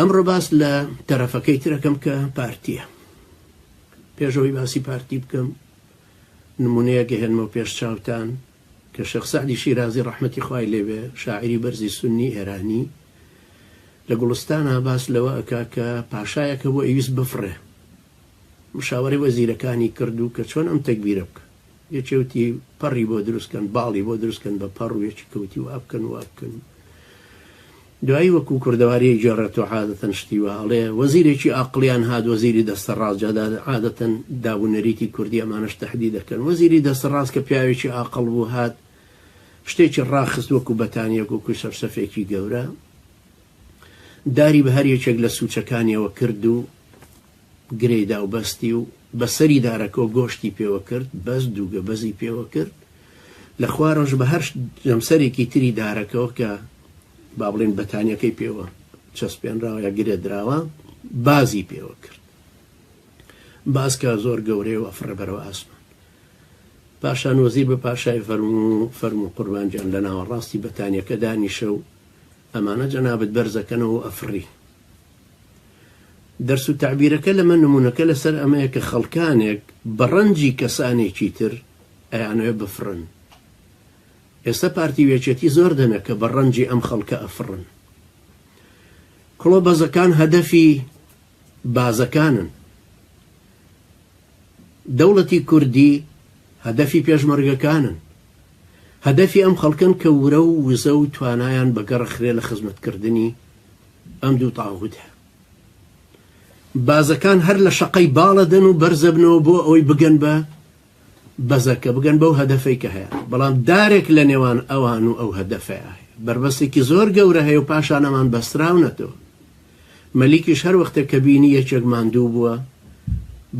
ئەمڕۆ باس لە تەرەفەکەی ترەکەم کە پارتییە. پێش ئەوەی باسی پارتی بکەم نمونەیەک ئەهێنمەوە پێش چاوتان کە شێخ سەعدی شیرازی ڕەحمەتی خوای لێ بێ شاعیری بەرزی سوننی ئێرانی لە گوڵستانا باس لەوە ئەکا کە پاشایەک هەبوو ئەیویست بفڕێ مشاوەرەی وەزیرەکانی کرد و کە چۆن ئەم تەگبیرە بکە یەکێ وتی پەڕی بۆ دروست کەن باڵی بۆ دروست کەن بە پەڕ و یەکی کەوتی وا بکەن وا بکەن دوایی وەکو کوردەواری ئەیگێڕێتەوە عادەتەن شتی وا ئەڵێ وەزیرێکی ئاقڵیان هات وەزیری دەستە ڕاست جا عادەتەن داب و نەریتی کوردی ئەمانەش تەحدید دەکەن وەزیری دەستە ڕاست کە پیاوێکی ئاقڵ بوو هات شتێکی ڕاخست وەکو بەتانیەک وەکو سەرسەفێکی گەورە داری بە هەر یەکێک لە سوچەکانیەوە کرد و گرێی دا و بەستی و بە سەری دارەکەوە گۆشتی پێوە کرد، بەست دووگە بەزی پێوە کرد، لە خوارەوەش بە هەر جەمسەرێکی تری دارەکەوە کە با بڵێین بەتانیەکەی پێوە چەسپێنراوە یا گرێ دراوە، بازی پێوە کرد. باز کە زۆر گەورەیە و ئەفڕێ بەرەو ئاسمان. پاشان وەزیر بە پاشای فەرموو، فەرموو قوربان گیان لە ناوەڕاستی بەتانیەکە دانیشە و ئەمانە جەنابت بەرزەکەنەوە و ئەفڕی. دەرس و تەعبیرەکە لەمە نموونەکە لەسەر ئەمەیە کە خەڵکانێک بە ڕەنجی کەسانێکی تر ئەیانەوێ بفڕن. ئێستا پارتی و یەکێتی زۆر دەمێکە بە ڕەنجی ئەم خەڵکە ئەفڕن. کڵۆ بەزەکان هەدەفی بازەکانن. دەوڵەتی کوردی هەدەفی پێشمەرگەکانن. هەدەفی ئەم خەڵکەن کە ورە و وزە و توانایان بەگەڕخرێ لە خزمەتکردنی ئەم دوو تاغوتە. بازەکان هەر لە شەقەی باڵەدەن و بەرزەبنەوە بۆ ئەوەی بگەن بە بەزەکە، بگەن بەو هەدەفەی کە هەیە. بەڵام دارێک لە نێوان ئەوان و ئەو هەدەفەیا هەیە. بەربەستێکی زۆر گەورە هەیە و پاشان ئەمان بەستراونەتەوە. مەلیکیش هەر وەختێک کە بینی یەکێک ماندوو بووە،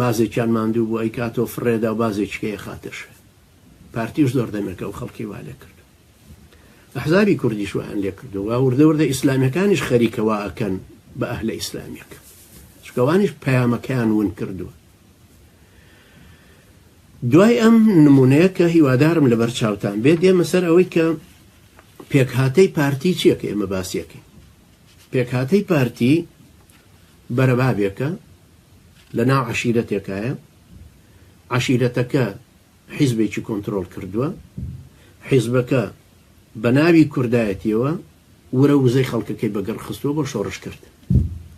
بازێکیان ماندوو بووە، ئەیکاتەوە فڕێدا و بازێکی کەی ئەخاتە شوێن. پارتیش زۆر دەمێکە ئەو خەڵکەی وا لێ کردووە. ئەحزابی کوردیش وایان لێ کردووە. وا وردە وردە ئیسلامیەکانیش خەریکە وا ئەکەن بە ئەهلە ئیسلامیەکە. چونکە ئەوانیش پەیامەکەیان ون کردووە. دوای ئەم نمونەیە کە هیوادارم لەبەر چاوتان بێت، دێمە سەر ئەوەی کە پێکهاتەی پارتی چییە کە ئێمە باسیەکەین. پێکهاتەی پارتی بەرەبابێکە لە ناو عەشیرەتێکایە، عەشیرەتەکە حیزبێکی کۆنترۆڵ کردووە، حیزبەکە بە ناوی کوردایەتیەوە ورە وزەی خەڵکەکەی بەگەڕ خستووە بۆ شۆڕش کردن.